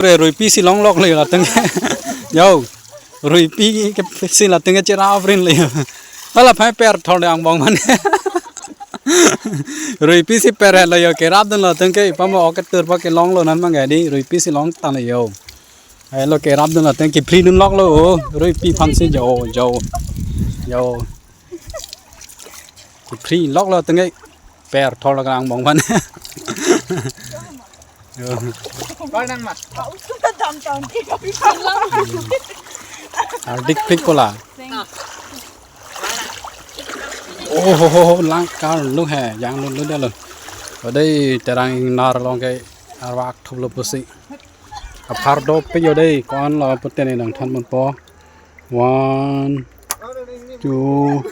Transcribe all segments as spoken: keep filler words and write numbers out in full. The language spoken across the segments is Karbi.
Re ruipi si longlok le latum ke. Yo. Ruipi ke si latum ke cherap rin le. Hala phai per thor de angbong man. Ruipi si per le yo kerap dun latum ke ipamo oke tur pa kelong lo nan mang di ruipi si long tan yo. Ai lo kerap dun latum ke free dun lok lo. Ruipi phan si jo jo. Yo. Ke free lok lo tenge per thor lo kang bong ban. Yo. Ardik plik kola. Oh ho ho ho, lang kar lu he, yang lu lu dah lo. Odai terang nar long ke arwak thup lo pusi. Apar do pe yo dei, kon lo pute ne nang than mon po. One, two,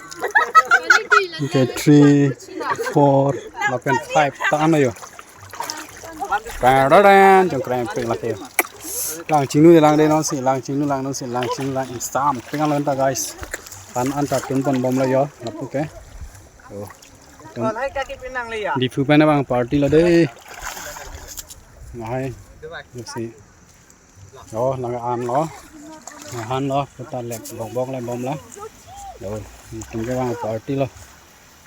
okay, three, four, lapen five ta ano yo. Pararan, jong kren pe lake. Lang chingnu lang de non si, lang chingnu lang non si, lang chingnu lang insam. Pengang lo ta guys. Tan an ta tun pon bom lo yo, lapu ke. Oh. Tum. Diphu pen abang party lo dei. Mahai. Let's see. Oh, lang an lo. Lang an lo, puta lek bok bok le bom la. Yo, tum ke bang party lo.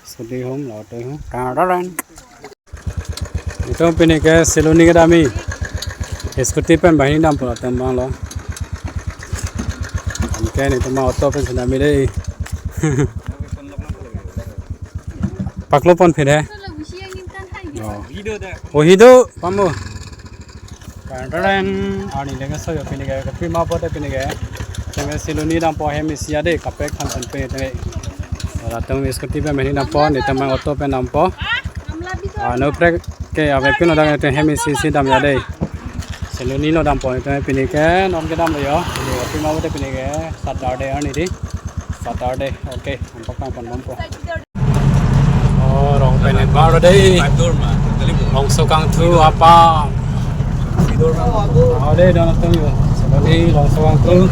Scooty hum, lo te hum. Kararan. Itum pini ke Siloni kedam-i. Scooty pen banghini dampo latum abang lo. Anke netum auto pen si dam-i dei. Paklo pon phir he. Oh. Oh, hido, pamu. Karen, arni lenge so yo pini ke, kopi ma pote pini ke. Keme Siloni dampo hem isi ade, kaprek phan phan pini te. Latum scooty pen banghini dampo, netum abang auto pen dampo. Ah, no prek ke ave pin lo dang te hem isi isi dam ya dei. Siloni lo dampo netum pini ke, non kedam lo yo. Kopi ma pote pini ke, Saturday arni dei. Saturday, okay, dampo kang pon dampo. Oh, rong pen bar dei. Longso Kangthu apa? Oh, dei, don atum yo. Siloni Longso Kangthu.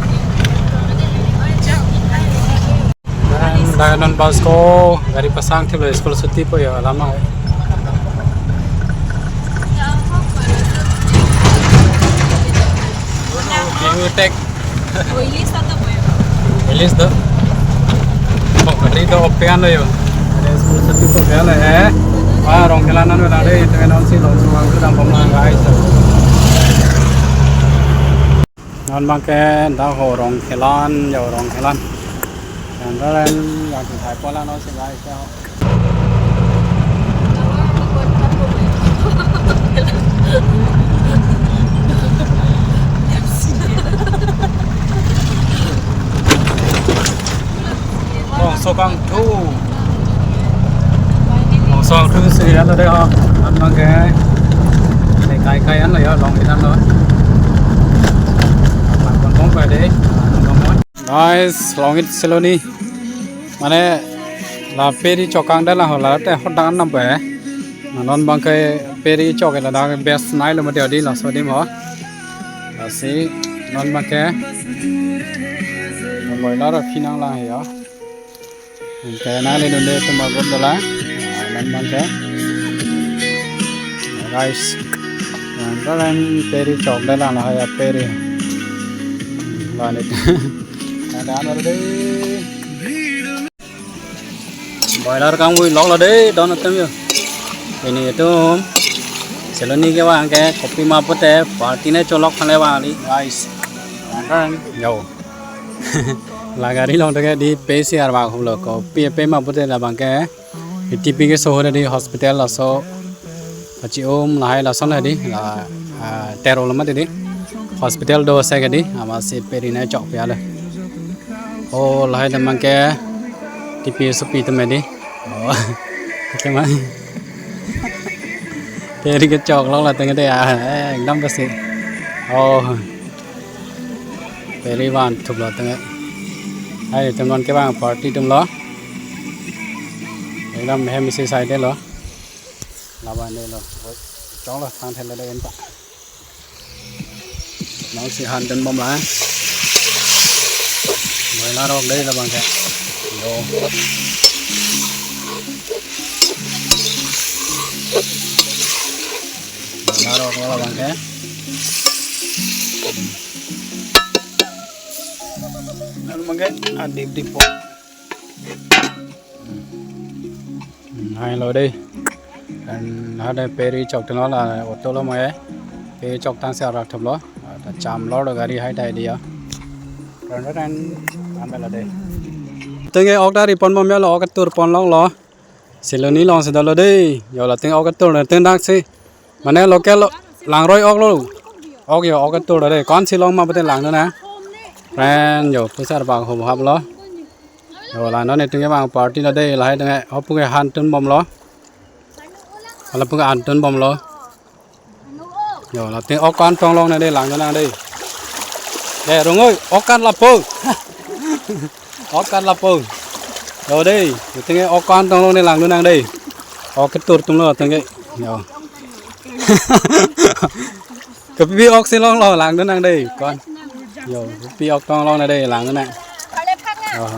Dan, dan non bus ko gari pasang thip lo, school chuti po yo, lama. View tek. Release do. Oh, gari do open lo yo. Ada school chuti po ya le, eh. Ah, Rongkhelan an lo dei, itu non si Longso Kangthu dam pom lang guys. Non abang ke dak ho Rongkhelan, yo Rongkhelan. Yang keren, yang di Thai Poland non si guys yo. Longso Kangthu. Longso Kangthu si ya lo dei ho. An abang ke. Ne kai kai an lo yo, long itan lo. Bang bang kai dei. Bang bang. Guys, longit Siloni. Mane la peri chokang dei la ho, la te hodang nam pe. Non abang ke peri chok la dak best nai lo mati adi laso adim ho. Lasi non abang ke. Boiler aphi nang lang yo. Anke nai le dun dei tum agom dola. Non abang ke. Guys. Yang keren peri chok dei la la ya peri. Lanit. Ada ano dei. Boiler kangvoi lok lo dei, don atum yo. Pini itum Siloni kevang ke kopi ma pote party ne cholok phan le vang kali, guys. Yo. La gari along ke dei pe si arvak hum lo, kopi pe ma pote labang ke. Tipi keso ho dei hospital laso. Pachi um lahai lason hadi la, ah, tero lama tadi. Hospital do sa kadi ama si peri nai chok pia le. Oh, lahai damang ke tipi supi tu medi. Oh. Oke ma. Peri ke chok lok la tenge te ya. Eh, ekdam besi. Oh. Peri van thup lo tenge. Hai, teman ke bang party tum lo. Ekdam hem isi side lo. Laban dei lo. Oi, chong lo, than thel lo dei en ta. Nang si han den bom la. Boiler ok dei labang ke. Yo. Boiler ok labang ke. Lalu mangke adip dip po. Hmm, hai lo dei. Dan hade peri chok tenglo la auto lo mai. Peri chok tang si arak thop lo. Ada cham lo do gari hai dai dia. Ran ran an lo dei. Tengke ok dari pon bom ya lo, ok tur pon long lo. Siloni long si dolo dei. Yo la teng ok tur teng dak si. Mane local lo, langroi ok lo. Ok yo, ok tur dei. Kon si long ma pute lang na. Ran yo pusar bang hom hap lo. Yo la non itung ke bang party lo dei, lahai tengke hopu ke han tun bom lo. Lapu ke han tun bom lo. Yo la teng ok kan tong long na dei, lang nang dei. Eh, rungoi, ok kan lapo. Ok kan lapo. Yo dei, tengke ok kan tong long ne lang nang dei. Ok ke tur tum lo tengke. Yo. Kepi ok si long lo lang nang dei kon. Yo, kepi ok tong long na dei lang nang. Oh.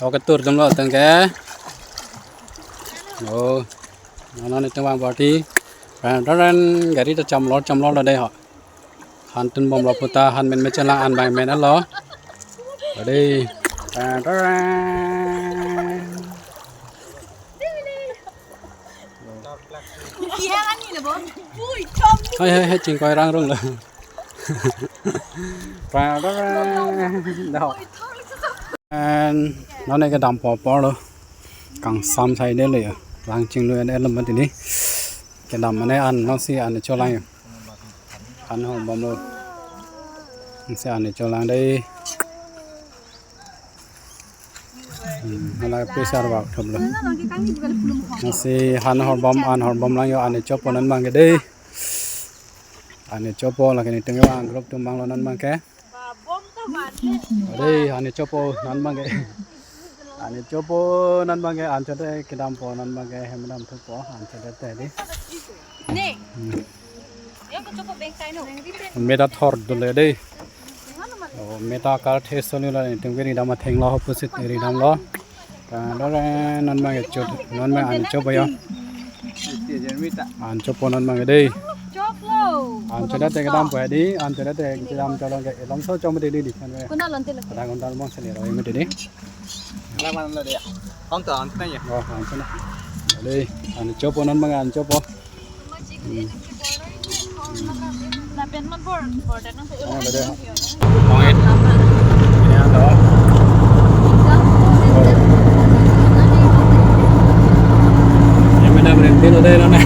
Ok ke tur tum lo tengke. Oh. Nana ni tengwang party. Ran ran gari ta cham lo cham lo dei ho. Han tun bom lo puta han men me chelang an bang men lo. Dei. Ran ran. Hai hai hai chingkoi rang rung lo. Ran ran. Dah. And non ke dam po po lo. Kangsam sai dei lo ya. Lang chinglu en en lo mati ni. Kedam mane an non si an cholang ya. Han hor bom lo. Si an cholang dei. Hmm, hala pressure bak thop lo. Si han hor bom an hor bom lang yo an chopo non bang ke dei. An chopo lake ni tengke bang group tum bang lo non bang ke. Dei, an chopo non bang ke. An chopo non bang ke, an chote kedam po non bang ke, hem dam thu po, an chote te dei. Ne. Hmm. Yo ko chopo beng kai no. Meta thor dole dei. Oh, meta kar the soni la ni tengke ri dam atheng lo, opposite ri dam lo. Ran ran non bang ke chot, non bang an chopo yo. An chopo non bang ke dei. Chok lo. An chote te kedam po dei, an chote te kedam cholong ke elom so chom dei dei dei. Kuna lonte lo. Ada kontal bang sele ro me dei. Ala man lo dei. Hong to an na ya. Oh, an chona. Dei, an chopo non bang an chopo. Lapen man bor, bor dak nang. Oh, dei. Point. Ya, to. Ya, madam Renti lo dei lo na.